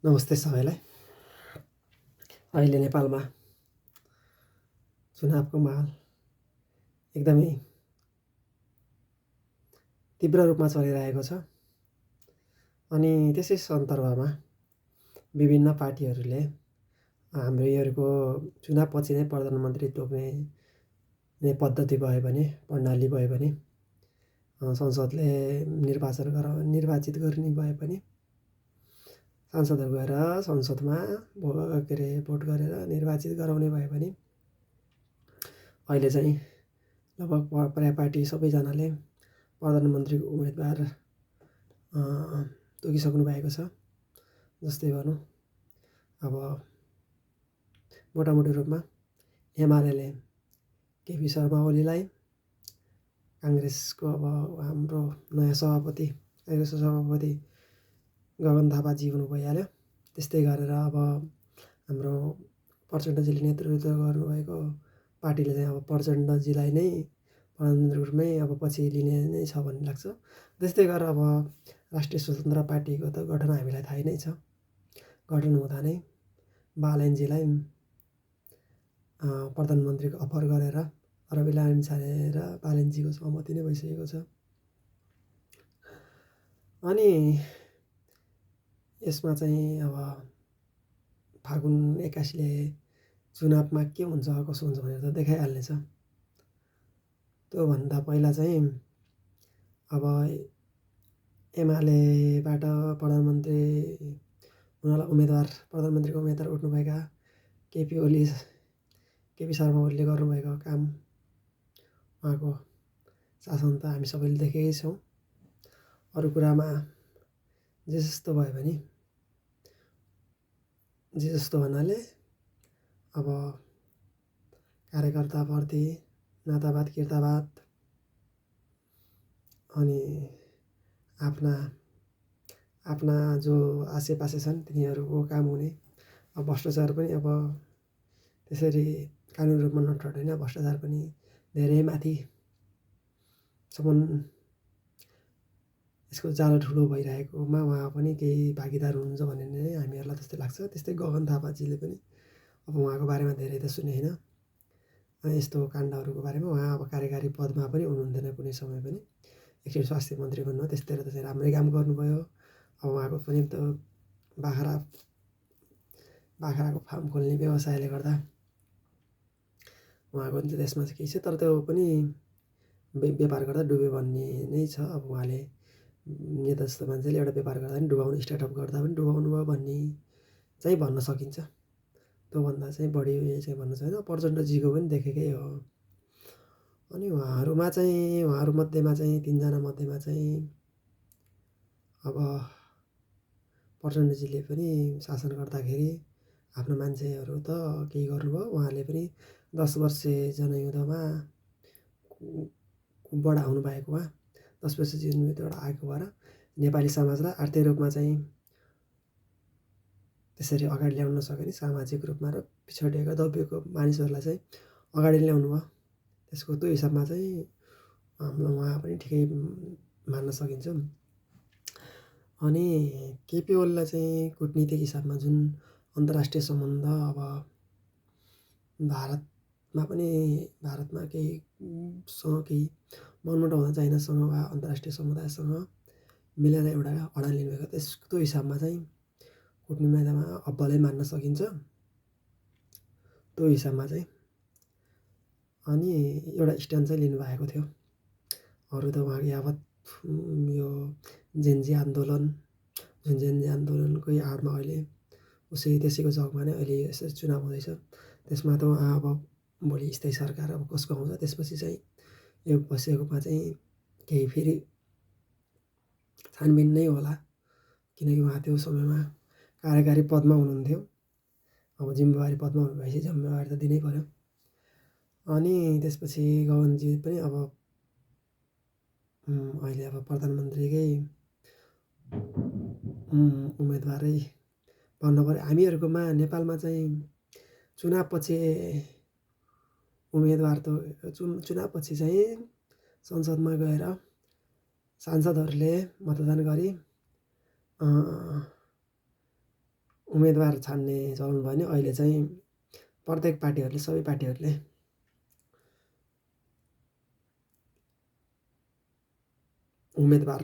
नमस्ते सबैलाई। अहिले नेपालमा चुनावको माहौल एकदमै तीव्र रूपमा चलिरहेको छ अनि त्यसै सन्दर्भमा विभिन्न पार्टीहरूले हाम्रोहरूको चुनावपछि नै प्रधानमन्त्री तोक्ने पद्धति भयो भने, प्रणाली भयो भने, संसदले निर्वाचित गर्ने भए पनि सांसदहरू गएर संसदमा भोट गरेर निर्वाचित गराउने भए पनि अहिले चाहिँ लगभग प्राय पार्टी सबैजनाले प्रधानमन्त्रीको उम्मेदवार तोकिसक्नु भएको छ। जस्तै भनौँ अब मोटामोटी रूपमा एमाले केपी शर्मा ओलीलाई, काङ्ग्रेसको अब हाम्रो नयाँ सभापति काङ्ग्रेसको सभापति गगन थापाजी हुनु भइहाल्यो। त्यस्तै गरेर अब हाम्रो प्रचण्डजीले नेतृत्व गर्नुभएको पार्टीले चाहिँ अब प्रचण्डजीलाई नै प्रधानमन्त्रीको रूपमै अब पछि लिने नै छ भन्ने लाग्छ। त्यस्तै गरेर अब राष्ट्रिय स्वतन्त्र पार्टीको त गठन हामीलाई थाहै नै छ। गठन हुँदा नै बालनजीलाई प्रधानमन्त्रीको अफर गरेर रवि लामी छानेर बालनजीको सहमति नै भइसकेको छ। अनि यसमा चाहिँ अब फागुन 81ले चुनावमा के हुन्छ कसो हुन्छ भनेर त देखाइहाल्नेछ। त्योभन्दा पहिला चाहिँ अब एमालेबाट प्रधानमन्त्रीको उम्मेदवार उठ्नुभएका केपी शर्मा ओलीले गर्नुभएको काम, उहाँको शासन त हामी सबैले देखेकै छौँ। अरू कुरामा जे जस्तो भयो भने जे जस्तो भन्नाले अब कार्यकर्ताप्रति नातावाद किर्तावाद अनि आफ्ना जो आसेपासे छन् तिनीहरूको काम हुने, अब भ्रष्टाचार पनि अब त्यसरी कानुनी रूपमा नठट होइन, भ्रष्टाचार पनि धेरै माथिसम्म यसको जालो ठुलो भइरहेकोमा उहाँ पनि केही भागीदार हुनुहुन्छ भन्ने नै हामीहरूलाई त्यस्तै लाग्छ। त्यस्तै गगन थापाजीले पनि अब उहाँको बारेमा धेरै त सुने होइन, यस्तो काण्डहरूको बारेमा। उहाँ अब कार्यकारी पदमा पनि हुनुहुन्थेन कुनै समय पनि, एकचोटि स्वास्थ्य मन्त्री भन्नुभयो, त्यस्तै त चाहिँ राम्रै काम गर्नुभयो। अब उहाँको पनि त बाख्राको फार्म खोल्ने व्यवसायले गर्दा उहाँको पनि त्यसमा चाहिँ केही छ, तर त्यो पनि व्यापार गर्दा डुब्यो भन्ने नै छ। अब उहाँले नेता जस्तो मान्छेले एउटा व्यापार गर्दा पनि डुबाउनु, स्टार्टअप गर्दा पनि डुबाउनु भयो भन्ने चाहिँ भन्न सकिन्छ। त्योभन्दा चाहिँ बढी चाहिँ भन्न छैन। प्रचण्डजीको पनि देखेकै हो। अनि उहाँहरूमध्येमा चाहिँ तिनजना मध्येमा चाहिँ अब प्रचण्डजीले पनि शासन गर्दाखेरि आफ्नो मान्छेहरू त केही गर्नुभयो। उहाँले पनि 10 वर्षे जनयुद्धमा बढा हुनुभएको उहाँ 10 वर्षे जनयुद्धबाट आएको भएर नेपाली समाजलाई आर्थिक रूपमा चाहिँ त्यसरी अगाडि ल्याउन नसकेर सामाजिक रूपमा र पिछडिएका दबिएको मानिसहरूलाई चाहिँ अगाडि ल्याउनु भयो। त्यसको त्यो हिसाबमा चाहिँ उहाँ पनि ठिकै मान्न सकिन्छ। अनि केपी ओलीलाई चाहिँ कूटनीतिक हिसाबमा जुन अन्तर्राष्ट्रिय सम्बन्ध अब भारतमा केही मनमुटाउ हुँदा चाइनासँग वा अन्तर्राष्ट्रिय समुदायसँग मिलेर एउटा अडान लिनुभएको, त्यो हिसाबमा चाहिँ कूटनीतिमा अब्बलै मान्न सकिन्छ त्यो हिसाबमा चाहिँ। अनि एउटा स्ट्यान्ड चाहिँ लिनुभएको थियो। अरू त उहाँको यावत यो जेन्जी आन्दोलनकै आडमा अहिले त्यसैको जगमा नै अहिले यसरी चुनाव हुँदैछ। त्यसमा त उहाँ अब भोलि स्थायी सरकार अब कसको आउँछ, त्यसपछि चाहिँ यो बसेकोमा चाहिँ केही फेरि छानबिन नै होला, किनकि उहाँ त्यो समयमा कार्यकारी पदमा हुनुहुन्थ्यो। अब जिम्मेवारी पदमा हुनुभएपछि जिम्मेवारी त दिनै पर्यो। अनि त्यसपछि गगनजी पनि अब अहिले अब प्रधानमन्त्रीकै उम्मेदवारै भन्नुपर्यो। हामीहरूकोमा नेपालमा चाहिँ चुनावपछि चाहिँ संसदमा गएर सांसदहरूले मतदान गरी उम्मेदवार छान्ने चलन भयो भने अहिले चाहिँ प्रत्येक पार्टीहरूले सबै पार्टीहरूले उम्मेदवार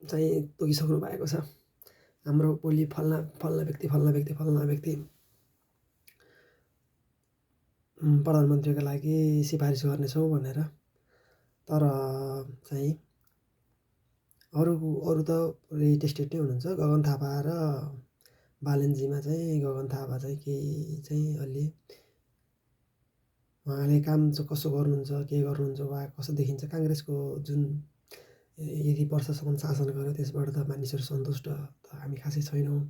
चाहिँ तोकिसक्नु भएको छ। हाम्रो भोलि फल्ना व्यक्ति प्रधानमन्त्रीको लागि सिफारिस गर्नेछौँ भनेर। तर चाहिँ अरू त रेजिस्ट्रेड नै हुनुहुन्छ। गगन थापा र बालनजीमा चाहिँ गगन थापा चाहिँ केही चाहिँ अलि उहाँले काम चाहिँ कसो गर्नुहुन्छ, के गर्नुहुन्छ, वा कसो देखिन्छ काङ्ग्रेसको जुन यति वर्षसम्म शासन गर्यो त्यसबाट त मानिसहरू सन्तुष्ट त हामी खासै छैनौँ।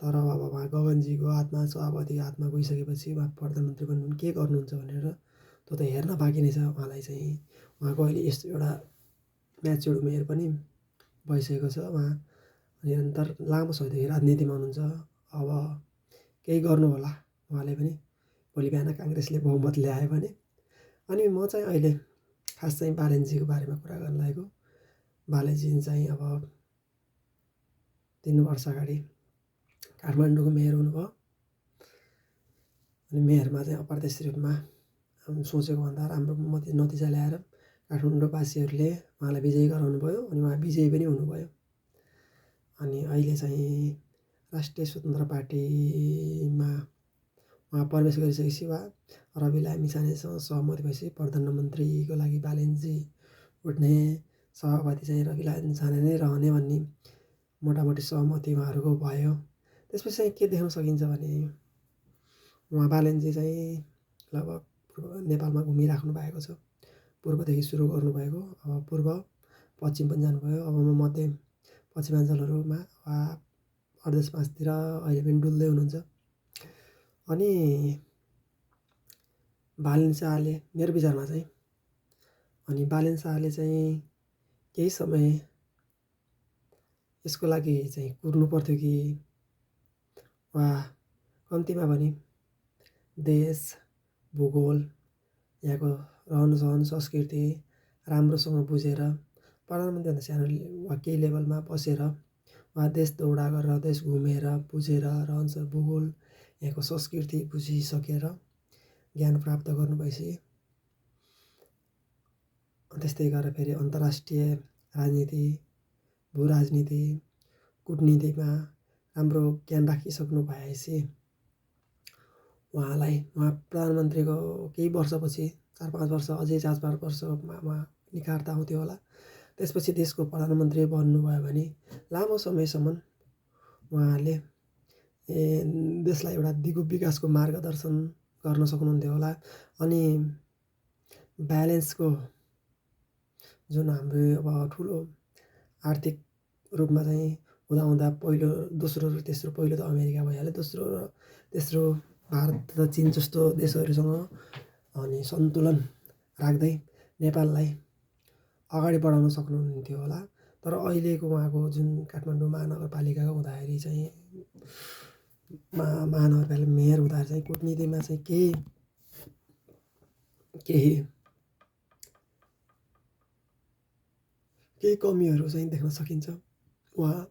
तर अब उहाँ गगनजीको हातमा सभापतिको हातमा गइसकेपछि उहाँ प्रधानमन्त्री बन्नु के गर्नुहुन्छ भनेर त्यो त हेर्न बाँकी नै छ। उहाँलाई चाहिँ उहाँको अहिले यस्तो एउटा म्याच्योर्ड उमेर पनि भइसकेको छ। उहाँ निरन्तर लामो समयदेखि राजनीतिमा हुनुहुन्छ। अब केही गर्नु होला उहाँले पनि भोलि बिहान काङ्ग्रेसले बहुमत ल्यायो भने। अनि म चाहिँ अहिले खास चाहिँ बालनजीको बारेमा कुरा गर्न लागेको। बालनजी चाहिँ अब 3 वर्ष अगाडि काठमाडौँको मेयर हुनुभयो। अनि मेयरमा चाहिँ अप्रत्याशित रूपमा सोचेको भन्दा राम्रो नतिजा ल्याएर काठमाडौँवासीहरूले उहाँलाई विजयी गराउनु भयो। अनि उहाँ विजयी पनि हुनुभयो। अनि अहिले चाहिँ राष्ट्रिय स्वतन्त्र पार्टीमा उहाँ प्रवेश गरिसकेपछि वा रवि लामिछानेसँग सहमति भएपछि प्रधानमन्त्रीको लागि बालनजी उठ्ने, सभापति चाहिँ रवि लामिछाने नै रहने भन्ने मोटामोटी सहमति उहाँहरूको भयो। त्यसपछि चाहिँ के देख्न सकिन्छ भने उहाँ बालनजी चाहिँ लगभग नेपालमा घुमिराख्नु भएको छ। पूर्वदेखि सुरु गर्नुभएको, अब पूर्व पश्चिम पनि जानुभयो। अब मध्य पश्चिमाञ्चलहरूमा वा अर्देश पाँचतिर अहिले पनि डुल्दै हुनुहुन्छ। अनि बालन शाहले मेरो विचारमा चाहिँ बालन शाहले चाहिँ केही समय यसको लागि चाहिँ कुर्नु पर्थ्यो कि वा कम्तीमा पनि देश, भूगोल, यहाँको रहनसहन, संस्कृति राम्रोसँग बुझेर प्रधानमन्त्रीभन्दा सानो वा केही लेभलमा बसेर वा देश दौडा गरेर देश घुमेर बुझेर रहनसहन, भूगोल, यहाँको संस्कृति बुझिसकेर ज्ञान प्राप्त गर्नुभएपछि त्यस्तै गरेर फेरि अन्तर्राष्ट्रिय राजनीति, भूराजनीति, कुटनीतिमा राम्रो ज्ञान राखिसक्नु भएपछि उहाँ प्रधानमन्त्रीको केही वर्षपछि 4-5 वर्ष अझै 4-5 वर्षमा उहाँ निखार्ता आउँथ्यो होला। त्यसपछि देशको प्रधानमन्त्री बन्नुभयो भने लामो समयसम्म उहाँले देशलाई एउटा दिगो विकासको मार्गदर्शन गर्न सक्नुहुन्थ्यो होला। अनि ब्यालेन्सको जुन हाम्रो अब ठुलो आर्थिक रूपमा चाहिँ हुँदा पहिलो, दोस्रो र तेस्रो, पहिलो त अमेरिका भइहाल्यो, दोस्रो र तेस्रो भारत र चीन जस्तो देशहरूसँग अनि सन्तुलन राख्दै नेपाललाई अगाडि बढाउन सक्नुहुन्थ्यो होला। तर अहिलेको उहाँको जुन काठमाडौँ महानगरपालिकाको हुँदाखेरि चाहिँ महानगरपालिका मेयर हुँदाखेरि चाहिँ कुटनीतिमा चाहिँ केही कमीहरू चाहिँ देख्न सकिन्छ। उहाँ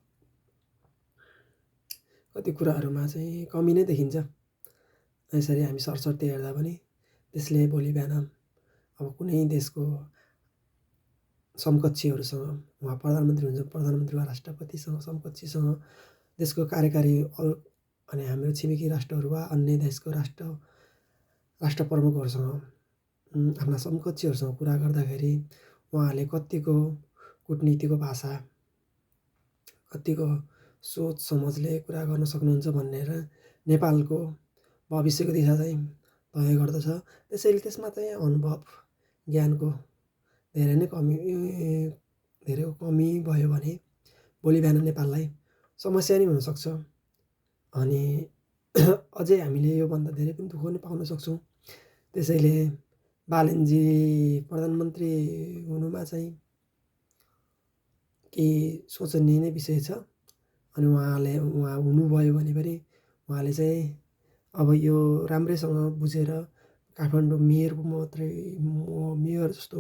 कति कुराहरूमा चाहिँ कमी नै देखिन्छ। यसरी हामी सरसर्ती हेर्दा पनि त्यसले भोलि बिहान अब कुनै देशको समकक्षीहरूसँग उहाँ प्रधानमन्त्री हुन्छ, प्रधानमन्त्री वा राष्ट्रपतिसँग समकक्षीसँग देशको कार्यकारी अनि हाम्रो छिमेकी राष्ट्रहरू वा अन्य देशको राष्ट्र प्रमुखहरूसँग आफ्ना समकक्षीहरूसँग कुरा गर्दाखेरि उहाँले कतिको कुटनीतिको भाषा, कतिको सोच समझले कुरा गर्न सक्नुहुन्छ भनेर नेपालको भविष्यको दिशा चाहिँ तय गर्दछ। त्यसैले त्यसमा चाहिँ अनुभव, ज्ञानको धेरै कमी भयो भने भोलि बिहान नेपाललाई समस्या नै हुनसक्छ। अनि अझै हामीले योभन्दा धेरै पनि दुःख नै पाउन सक्छौँ। त्यसैले बालनजी प्रधानमन्त्री हुनुमा चाहिँ केही सोचनीय नै विषय छ। अनि उहाँ हुनुभयो भने पनि उहाँले चाहिँ अब यो राम्रैसँग बुझेर काठमाडौँ मेयर जस्तो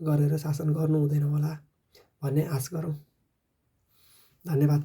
गरेर शासन गर्नु हुँदैन होला भन्ने आश गरौँ। धन्यवाद।